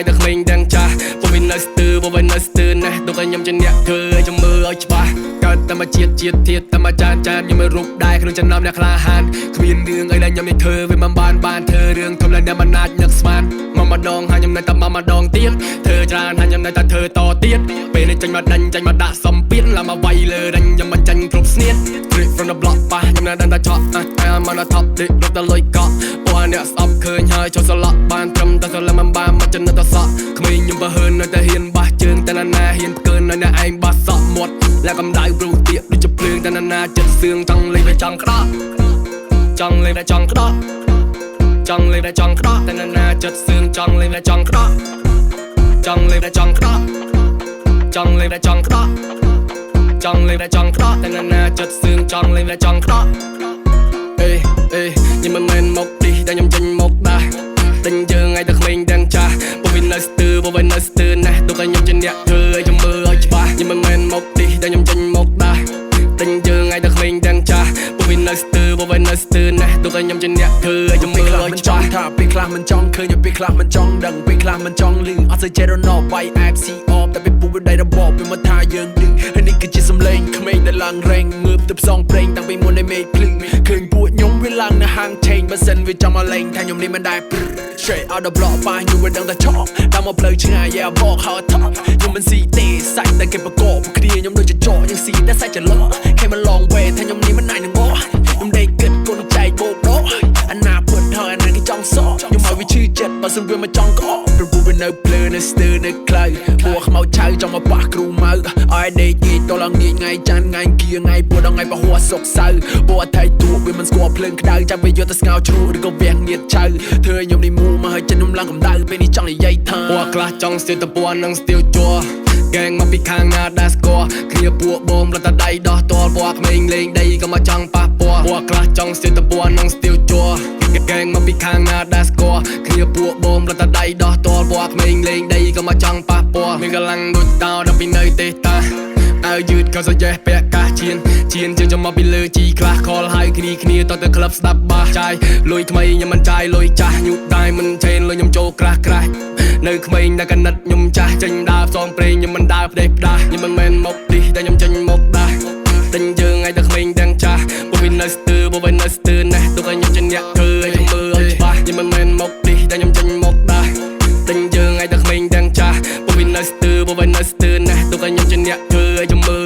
ឲ្យតែក្មេងទាំងចាស់ពួកវានៅស្ទើពួកវានៅស្ទើណាស់ទុកឲ្យខ្ញុំជាអ្នកធ្វើឲ្យខ្ញុំមើលឲ្យច្បាស់កើតតែមកជាតិជាតិធាតតែមកចានចានខ្ញុំមិនរូបដែរក្នុងចំណោមអ្នកក្លាហានគ្មានរឿងអីដែលខ្ញុំនេះធ្វើវាមិនបានបានធ្វើរឿងធំឡើងអ្នកមិនអាចនឹកស្មានមកម្ដងហើយខ្ញុំនៅតែមកម្ដងទៀតធ្វើច្រើនហើយខ្ញុំនៅតែធ្វើតទៀតពេលនេះចេញមកដេញចេញមកដាក់សំពៀនឡើងមកវាយលើដេញខ្ញុំមិនចាញ់គ្រប់ស្នៀត Straight from the block ប៉ះខ្ញុំនៅដឹងតែឆក់អា I'm on the top ដេករត់តែលុយកក់ពួកអ្នកស្អប់ឃើញហើយចូលសឡក់បានត្រឹមតែសឡឹងមិនបានមកចំណិតតែសក់ក្មេងខ្ញុំបើហឺននៅតែហ៊ានបាសជើងតែណាណាហ៊ានផ្កើននៅអ្នកឯងបាសសក់មាត់លែកំដៅព្រោះទៀកដូចជាភ្លើងតែណាណាចិត្តសឿងចង់លេងវាចង់ក្តោះចង់លេងវាចង់ក្តោះចង់លេងវាចង់ក្តោះតែណាណាចិត្តសឿងចង់លេងវាចង់ក្តោះចង់លេងវាចង់ក្តោះចង់លេងវាចង់ក្តោះចង់លេងវាចង់ក្តោះតែណាណាចិត្តសឿងចង់លេងវាចង់ក្តោះ អេអេខ្ញុំមិនមែនមកទីតែខ្ញុំចេញមកដាស់ដេញយើងឲ្យតែក្មេងទាំងចាស់ពួកវានៅស្ទើពួកវានៅស្ទើណាស់ទុកឲ្យខ្ញុំជាអ្នកធ្វើឲ្យខ្ញុំមើលឲ្យច្បាស់ខ្ញុំមិនមែនមកទីតែខ្ញុំចេញមកដាស់ដេញយើងឲ្យតែក្មេងទាំងចាស់ពួកវានៅស្ទើពួកវានៅស្ទើណាស់ទុកឲ្យខ្ញុំជាអ្នកធ្វើឲ្យខ្ញុំមើ ពេល ល ខ្លះ ឲ្យច្បាស់ មិនចង់ថាពេលខ្លះមិនចង់ឃើញពេលខ្លះមិនចង់ដឹងពេលខ្លះមិនចង់លឺអត់សូវចេះរណបវាយ FC អបតែពេលពូវាដៃរបបវាមកថាយើងឌឺហើយនេះគឺជាសំឡេងក្មេងដែលឡើងរែងងើបទៅផ្សងព្រេងតាំងពីមុននៃមេឃភ្លឺឃើញពួកខ្ញុំវាឡើងនៅហាងឆេងបើសិនវាចង់មកលេងថាខ្ញុំនេះមិនដែរ Straight out the block ប៉ាខ្ញុំវាដឹងតែឆក់តាមមកផ្លូវឆ្ងាយ yeah walk how I talk ខ្ញុំមិនស៊ីទេសាច់តែគេប្រកបគ្នាខ្ញុំដូចជាចកយើងស៊ីតែសាច់ច្រឡក់ Came a long way ថាខ្ញុំនេះមិនអាចនឹងបកខ្ញុំដេកគិតគុណចែកបោកដកអាណាពិតហើយអាណាគេចង់សក់ខ្ញុំឲ្យវាឈឺចិត្តបើសិនវាមកចង់ក្អកព្រោះពួកវានៅភ្លើនៅស្ទើនៅខ្លៅពួកខ្មៅឆៅចង់មកប៉ះគ្រូម៉ៅឲ្យដេកងាយតឡើងងាយថ្ងៃច័ន្ទថ្ងៃគៀថ្ងៃពួរដល់ថ្ងៃពហុសុកសៅពួកអថៃទួវាមិនស្គាល់ភ្លើងក្តៅចាំវាយកទៅស្ងោជ្រូកឬក៏វះងៀតឆៅធ្វើឲ្យខ្ញុំនេះមូមកឲ្យចិត្តខ្ញុំឡើងកម្ដៅពេលនេះចង់និយាយថា ពួកខ្លះចង់ស្ទាវតពណ៌និងស្ទាវជ័រកែងមកពីខាងណាដែលស្គាល់គ្នាពួកបងរត់តែដៃដោះតលពួកក្មេងលេងដីក៏មកចង់ប៉ះពាល់ពួកខ្លះចង់ស្ទាវតពណ៌និងស្ទាវជ័រកែងមកពីខាងណាដែលស្គាល់គ្នាពួកបងរត់តែដៃដោះតលពួកក្មេងលេងដីក៏មកចង់ប៉ះពាល់មានកម្លាំងដូចតោដល់ពីនៅទេតាអាវយឺតក៏សយេះពាក់កាសជៀនជៀនជើងចំមកពីលើជីខ្លះខលហើយគ្នាគ្នាតទៅក្លឹបស្ដាប់បាសចាយលុយថ្មីខ្ញុំមិនចាយលុយចាស់ញូដៃមិនឆេនលុយខ្ញុំចូលក្រាស់ក្រាស់នៅក្មេងតែកណិតខ្ញុំចាស់ចេញដើរផ្សងព្រេងខ្ញុំមិនដើរផ្ដេសផ្ដាស់ខ្ញុំមិនមែនមកទីតែខ្ញុំចេញមកដាស់ដេញយើងឲ្យតែក្មេងទាំងចាស់ពួកវានៅស្ទើពួកវានៅស្ទើណាស់ទុកឲ្យខ្ញុំជាអ្នកធ្វើឲ្យខ្ញុំមើលឲ្យច្បាស់ខ្ញុំមិនមែនមកទីតែខ្ញុំចេញមកដាស់ដេញយើងឲ្យតែក្មេងទាំងចាស់ពួកវានៅស្ទើពួកវានៅស្ទើណាស់ទុកឲ្យខ្ញុំជាអ្នកធ្វើឲ្យខ្ញុំមើល